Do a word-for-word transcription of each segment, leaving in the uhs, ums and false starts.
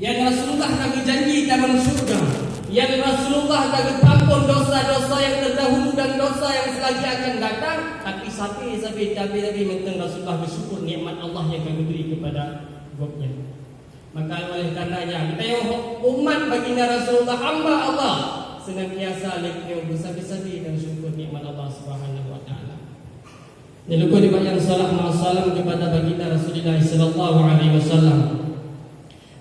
Nyang Rasulullah ka geujanji tamong syeuruga. Nyang Rasulullah ka geupeuampon dosa-dosa nyang teurdahulu dan dosa nyang seulagi akan datang, tapi sabe-sabe, sabe-sabe mantong Rasulullah geusyukur nikmat Allah nyang ka geubri keupada gobnyan. Maka oleh karenanya, geutanyoe umat baginda Rasulullah, hamba Allah, senantiasa lé geutanyoe beusabe-sabe dan syukur nikmat Allah Subhanahu wa Taala. Nyoe lôn ucapkan salam, salam keupada baginda Rasulullah sallallahu alaihi wasallam.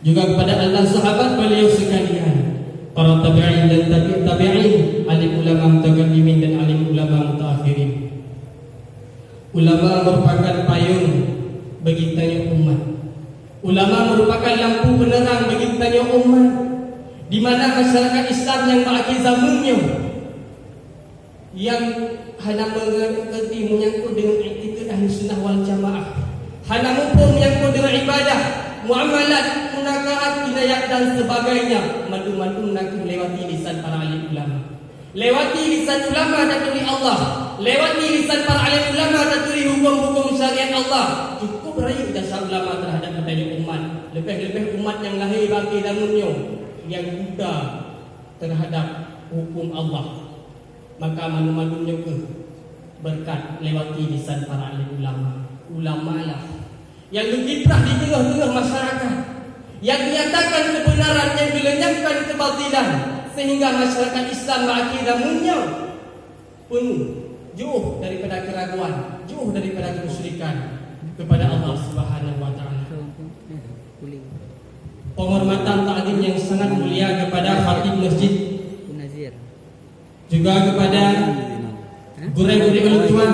Juga kepada ahli sahabat beliau sekalian, para tabi'in dan tabi' tabi'in, alim ulama mutaqaddimin dan alim ulama mutaakhirin. Ulama merupakan payong bagi tanyoe umat. Ulama merupakan lampu penerang bagi tanyoe umat, di mana masyarakat Islam nyang bak akhé zaman nyoe nyang hana mengerti menyangkut dengan iktikad Ahlussunnah wal Jamaah, hana muphom menyangkut dengan ibadah, muamalat, munakahat, inayat dan sebagainya, mandum-mandum na kheueh lewati lisan para alim ulama. Lewati lisan ulama taturi Allah, lewati lisan para alim ulama taturi huköm-huköm syariat Allah. Cukup rayeuk jasa ulama terhadap geutanyoe umat, leubeh-leubeh umat nyang lahé bak akhé zaman nyoe nyang buta terhadap huköm Allah. Maka mandum-mandum nyoe kheueh beureukat lewati lisan para alim ulama. Ulama lah nyang geukiprah di teungoh-teungoh masyarakat, nyang menyatakan keubeunaran, nyang geulenyapkan keubatilan, seuhingga masyarakat Islam bak akhé zaman nyoe peunoh jiôh daripada keuraguan, jiôh daripada keumusyrikan keupada Allah Subhanahu wa Taala. Penghormatan takzim nyang sangat mulia keupada khatib masjid, juga keupada gurée-gurée ulôn tuan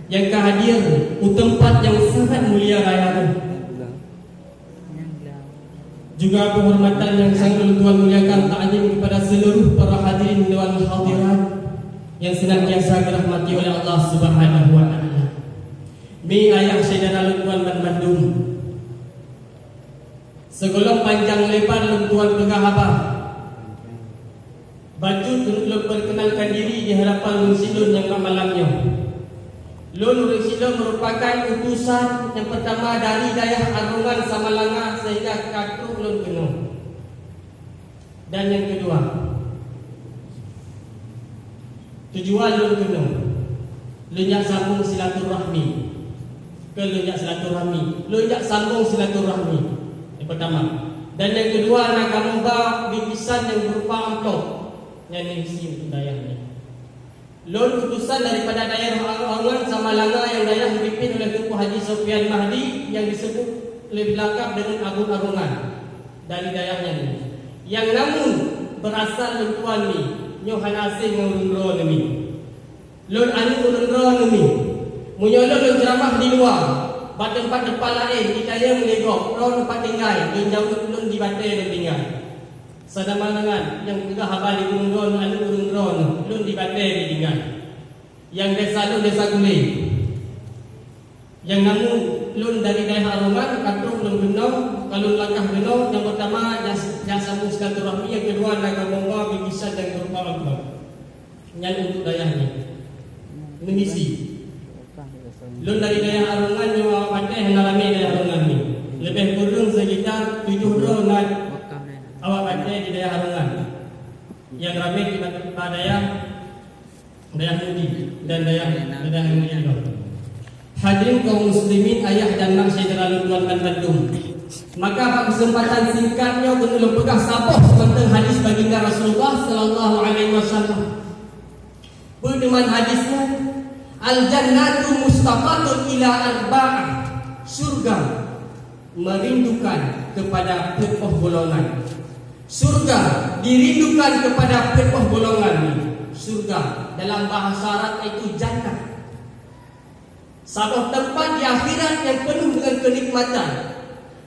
nyang ka hadir u teumpat nyang sangat mulia raya nyoe. Juga penghormatan nyang sangat ulôn tuan muliakan, takzim keupada seuluruh para hadirin wal hadirat nyang seunantiasa geurahmati oleh Allah Subhanahu wa Taala. Mi ayah syedara lôn tuan banmandum, sigohlom panjang lebar lôn tuan peugah haba, bacut lôn perkenalkan diri di hadapan ureuëng Silon nyang bak malam nyoe. Lôn ureuëng Silon merupakan utusan nyang pertama dari dayah Arongan Samalanga sehingga ka trok lôn keunoe. Dan nyang keudua, tujuan lôn keunoe, lôn jak sambong silaturahmi. Keu lôn jak silaturahmi, lôn jak sambong silaturahmi. Nyang pertama. Dan nyang keudua na kamoe ba bingkisan nyang beurupa amplop nyang neusi untuk dayah nyoe. Lôn utusan daripada dayah Arongan Samalanga nyang dayah geupimpén oleh Teungku Haji Sofian Mahdi nyang disebut lebih lakab dengan Abon Arongan dari dayah nyan. Nyang namun beurasal lôn tuan mi, nyoe hana aséng ngon ureuëng droe neuh mi. Lôn aneuëk ureuëng droe neuh mi. Meunyoe lôn, lôn ceuramah di luwa, bak teumpat-teumpat laén, jitanyong lé gob, droe neuh pat tinggai, lôn jaweueb lôn di batée lôn tinggai. Seudama nyan nyang peugah haba di ureuëng droe neuh, aneuëk ureuëng droe neuh, lôn di batée lôn tinggai. Nyang desa lôn desa Gulé. Nyang namun lôn dari dayah Arongan, ka trok lôn keunoe, ka lôn langkah keunoe, nyang pertama jak, jak sambong silaturahmi, nyang keudua na kamoe ba bingkisan nyang beurupa amplop. Nyan untuk dayah nyoe. Neumisi. Lôn dari dayah Arongan nyoe awak batée hana ramé dayah Arongan nyoe. Leubeh kureueng sekitar tujoh droe na awak batée di dayah Arongan. Nyang ramé di ba dayah, dayah Mudi dan dayah, dayah Mudi lom. Hadirin kaum muslimin, ayah dan mak syedara lôn tuan banmandum. Maka bak keuseumpatan singkat nyoe keuneuk lôn peugah saboh seumantong hadis baginda Rasulullah sallallahu alaihi wasallam. Peue teuma hadis nyan? Al-jannatu musytaqatun ila arba'ah. Syurga merindukan kepada peuet boh golongan. Syurga dirindukan kepada peuet boh golongan. Syurga dalam bahasa Arab yaitu jannah. Saboh teumpat di akhirat nyang peunuh deungon keunikmatan,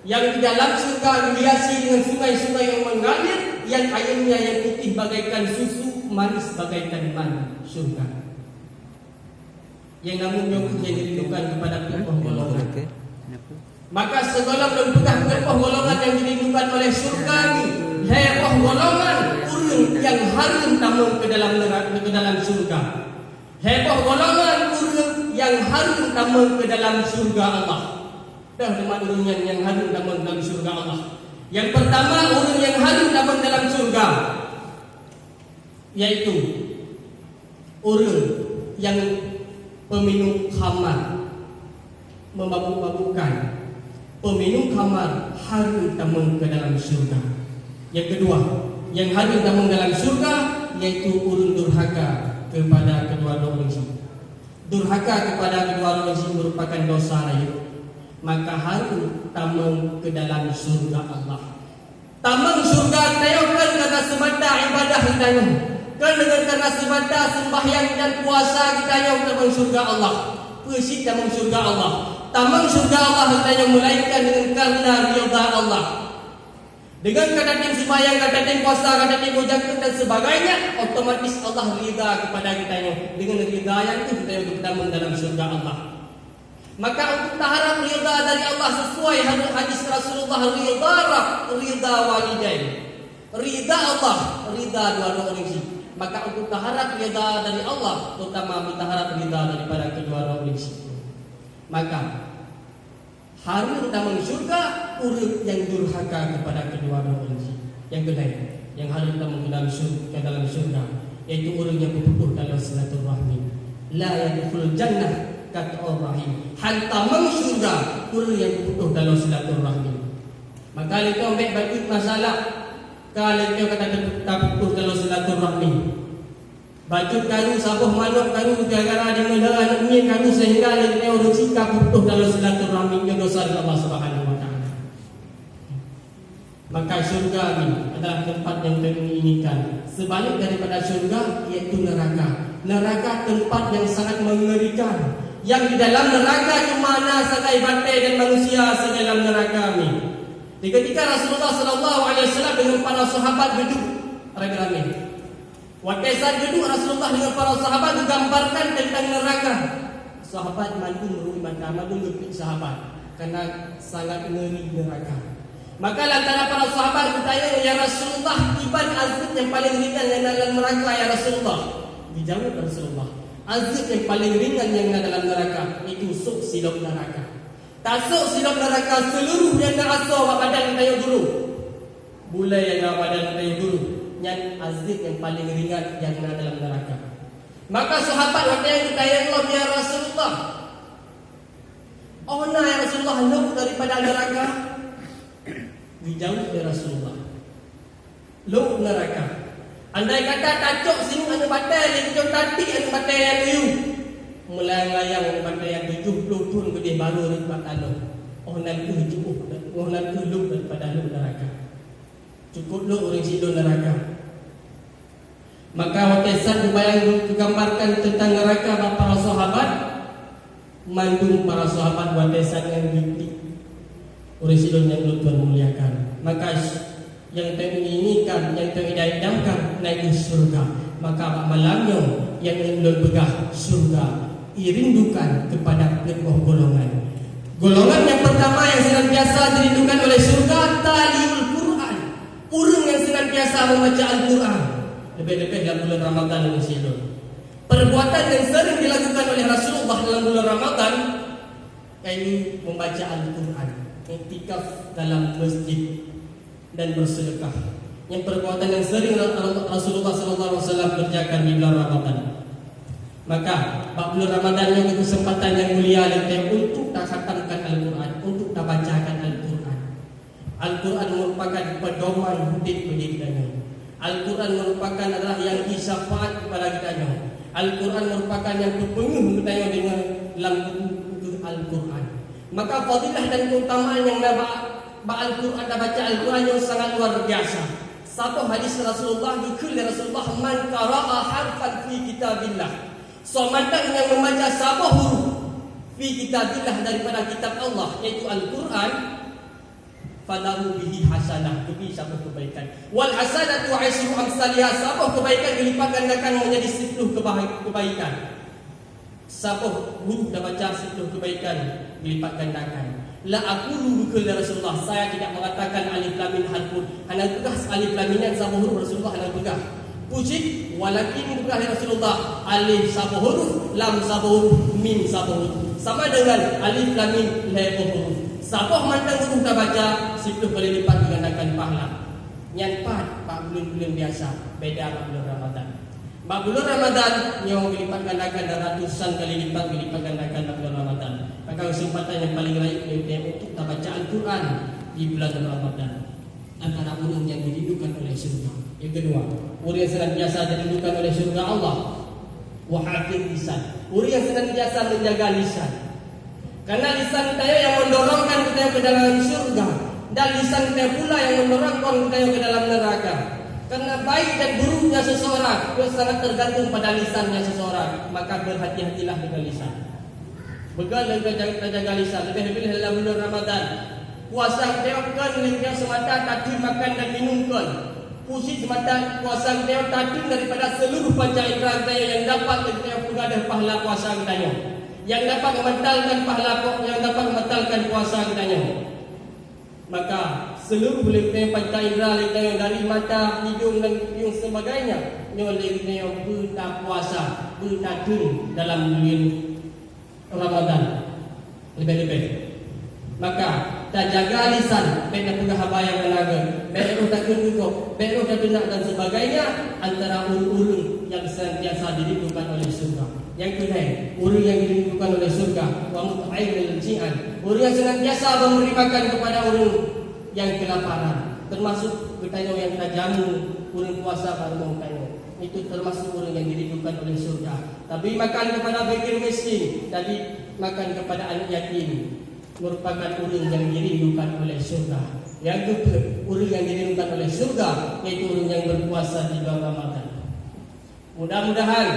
nyang di dalam syurga geuhiasi deungon sungai-sungai nyang mengalir, nyang airnya nyang putih bagaikan susu, manis bagaikan madu syurga. Nyang namun nyoe kheueh nyang dirindukan keupada peuet boh golongan. Maka sigohlom lôn peugah peuet boh golongan nyang dirindukan oleh syurga nyoe, lhée boh golongan ureuëng nyang hareuem tamong keu dalam neura-, keu dalam syurga. Lhée boh golongan ureuëng nyang hareuem tamong keu dalam syurga Allah. Toh teuma ureuëng nyan nyang hareuem tamong dalam syurga Allah? Nyang peurtama, ureuëng nyang hareuem tamong dalam syeuruga, yaitu ureuëng nyang peuminum khamar, meumabuk-mabukkan. Peuminum khamar hareuem tamong ke dalam syeuruga. Nyang keudua, nyang hareuem tamong dalam syeuruga, yaitu ureuëng durhaka keupada keudua droe ureuëng jih. Durhaka keupada keudua droe jih meurupakan dosa rayeuk, maka hareuem tamong keu dalam syeuruga Allah. Tamong syeuruga geutanyoe kon kareuna seumata ibadah geutanyoe, kon deungon kareuna seumata seumbahyang dan puasa geutanyoe tamong syeuruga Allah. Peue cit tamong syeuruga Allah? Tamong syeuruga Allah geutanyoe meulainkan deungon kareuna ridha Allah. Deungon ka tatem seumbahyang, ka tatem puasa, ka tatem bôh jakeuet dan sebagainya, otomatis Allah ridha keupada geutanyoe. Deungon ridha nyan kheueh geutanyoe geupeutamong dalam syeuruga Allah. Maka untuk taharap ridha dari Allah sesuai hadis Rasulullah, ridha Rabb, ridha walidain. Ridha Allah, ridha dua droe ureuëng jih. Maka untuk taharap ridha dari Allah, terutama beutaharap ridha daripada keudua droe ureuëng jih. Maka hareuem tamong syeuruga ureuëng nyang durhaka keupada keudua droe ureuëng jih. Nyang keulhèe, nyang hareuem tamong dalam syur-, ke dalam syeuruga, yaitu ureuëng nyang peuputôh taloe silaturahmi. La yadkhulul jannah qati'ur rahim. Han tamong syeuruga ureuëng nyang peuputôh taloe silaturahmi. Maka lé nyoe bék bacut masalah ka lé nyoe ka ta-, taputôh taloe silaturahmi. Bacut karu, saboh manok karu, gara-gara deungon aneuk miet karu, sehingga lé nyoe ureuëng jih ka putôh taloe silaturahmi, nyoe dosa keu Allah Subhanahu wa Taala. Maka syeuruga nyoe adalah teumpat nyang teuinginkan. Seubalek daripada syeuruga, yaitu neuraka. Neuraka teumpat nyang sangat meungerikan. Nyang di dalam neuraka cuma na sagai batèe dan manusia sagai lam neuraka nyoe. Di ketika Rasulullah sallallahu alaihi wasallam deungon para sahabat geuduek ramé-ramé. Watèe saat geuduek Rasulullah deungon para sahabat geugambarkan teuntang neuraka. Sahabat mandum rui mata, mandum geupiet sahabat, karena sangat ngeri neuraka. Maka lam antara para sahabat geutanyong, "Ya Rasulullah, kiban azeub nyang paleng ringan nyang na lam neuraka, ya Rasulullah?" Geujaweueb Rasulullah, "Azeub nyang paleng ringan nyang na dalam neuraka, itu sôk silop neuraka." Tasôk silop neuraka seuluruh nyang na asoe bak badan tanyoe dudoe. Bulèe nyang na badan tanyoe dudoe, nyan azeub nyang paleng ringan nyang na dalam neuraka. Maka sahabat watèe nyan geutanyong lom, "Ya Rasulullah, oh na, ya Rasulullah, lôn daripada neuraka?" Geujaweueb lé Rasulullah, "Lôn neuraka. Andai kata tacok singoh aneuk batèe lé geutanyoe, tatiek aneuk batèe nyan u yup, meulayang-layang aneuk batèe nyan tujoh ploh thôn keudéh barô rhot bak tanoh, oh nan kheueh jiôh, oh nan kheueh lôn daripada lôn neuraka. Cukôp lôn ureuëng sidroe neuraka." Maka watèe saat geubayang geugambarkan teuntang neuraka bak para sahabat, mandum para sahabat watèe saat nyan geuklik ureuëng sidroe nyang ulôn tuan muliakan. Maka nyang teuinginkan, nyang teuidam-idamkan na kheueh syeuruga. Maka bak malam nyoe nyang ulôn peugah syeuruga irindukan keupada peuet boh golongan. Golongan nyang peurtama nyang seunantiasa jirindukan oleh syeuruga, taliul Quran. Ureuëng nyang seunantiasa membaca Al-Quran, leubeh-leubeh lam bulan Ramadan nyoe sidroe. Perbuatan yang sering dilakukan oleh Rasulullah dalam bulan Ramadan, yaitu membaca Al-Quran, iktikaf dalam masjid, dan bersedekah. Yang perbuatan yang sering Ra-, Ra-, Rasulullah sallallahu alaihi wasallam kerjakan di bulan Ramadan. Maka, bak bulan Ramadan nyoe kesempatan yang mulia lé untuk takhatamkan Al-Quran, untuk tabacakan Al-Quran. Al-Quran merupakan pedoman udép bagi geutanyoe. Al-Quran merupakan adalah nyang bri syafaat kepada geutanyoe. Al-Quran merupakan nyang peupeungeuh geutanyoe deungon lam buku Al-Quran. Maka fadilah dan keutamaan nyang na bak, bak Al-Quran dan baca Al-Quran nyoe sangat luar biasa. Saboh hadis Rasulullah geukheun lé Rasulullah, "Man qara'a harfan fi kitabillah." Soe mantong nyang membaca saboh huruf fi kitabillah daripada kitab Allah, yaitu Al-Quran, falahu bihi hasanah, geubri saboh keubaikan. Wal hasanatu asyru amsaliha, saboh keubaikan geulipatgandakan menjadi siplôh keuba-, keubaikan. Saboh huruf tabaca siplôh keubaikan geulipatgandakan. La aqulu, geukheun lé Rasulullah, saya tidak mengatakan alif lam mim harfun. Hana peugah alif lam mim nyan saboh huruf, Rasulullah hana peugah. Peue cit, walakin peugah lé Rasulullah, alif saboh huruf, lam saboh huruf, mim saboh huruf. Sama dengan alif lam mim lhèe boh huruf. Saboh mantong buku tabaca, siplôh kali lipat geugandakan pahala. Nyan pat bak buleuen-buleuen biasa, beda bak buleuen Ramadan. Bak buleuen Ramadan, nyoe geulipat gandakan dan ratusan kali lipat geulipat gandakan bak buleuen Ramadan. Maka keuseumpatan nyang paleng rayeuk lé teuh untuk tabacaan Quran di bulan Ramadan. Antara ureuëng nyang dirindukan oleh syurga. Nyang keudua, ureuëng nyang seunantiasa dirindukan oleh syurga Allah. Wa hafidh lisan. Ureuëng nyang seunantiasa menjaga lisan. Karena lisan geutanyoe nyang mendorongkan geutanyoe ke dalam syurga, dan lisan geutanyoe pula nyang mendorongkan geutanyoe ke dalam neraka. Karena baik dan buruknya seseorang itu sangat tergantung pada lisannya seseorang, maka berhati-hatilah dengan lisan. Beugöt lé taja-, tajaga lisan, leubeh-leubeh dalam bulan Ramadan. Puasa geutanyoe kon lé geutanyoe seumata tateun makan dan minum kon. Pusit seumata puasa geutanyoe tateun daripada seluruh panca indera geutanyoe nyang dapat lé geutanyoe peugadôh pahala puasa geutanyoe. Nyang dapat membatalkan pahala po-, nyang dapat membatalkan puasa geutanyoe. Maka, seluruh lé geutanyoe panca indera lé geutanyoe dari mata, hidung dan piôh sebagainya, nyoe lé geutanyoe beutapuasa, beutateun dalam buleuen Ramadan leubeh-leubeh. Maka, tajaga lisan, bék tapeugah haba nyang hana gét, bék roh takheun keu gob, bék roh tateunak dan sebagainya, antara ureuëng-ureuëng nyang seunantiasa dirindukan oleh syurga. Nyang keulhèe, ureuëng nyang dirindukan oleh syurga, wa mut'imil jian, ureuëng nyang seunantiasa memberi makan kepada ureuëng nyang keulaparan, teumasuk geutanyoe nyang tajamu ureuëng puasa bak rumoh geutanyoe. Itu teumasuk ureuëng nyang dirindukan oleh syurga. Tabri makan kepada fakir miskin, tabri makan kepada aneuk yatim, merupakan ureuëng nyang dirindukan oleh syurga. Nyang keupeuet, ureuëng nyang dirindukan oleh syurga, yaitu ureuëng nyang berpuasa di bulan Ramadan. Mudah-mudahan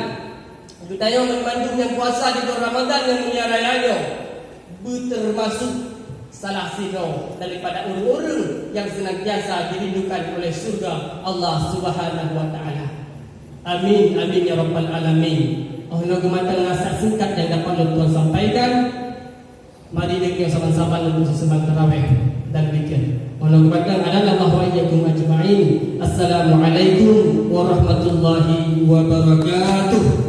geutanyoe banmandum nyang puasa di bulan Ramadan nyang mulia raya nyoe beuteumasuk salah sidroe daripada ureuëng-ureuëng nyang seunantiasa dirindukan oleh syurga Allah Subhanahu wa Taala. Amin, amin ya rabbal alamin. Oh, nyoe geumatang nasihat singkat nyang dapat lôn tuan sampaikan. Mari lé geutanyoe saban-saban untuk seuseumbahyang tarawih dan zikir. Mohon kepada Allah wa iyyakum ajma'in. Assalamualaikum warahmatullahi wabarakatuh.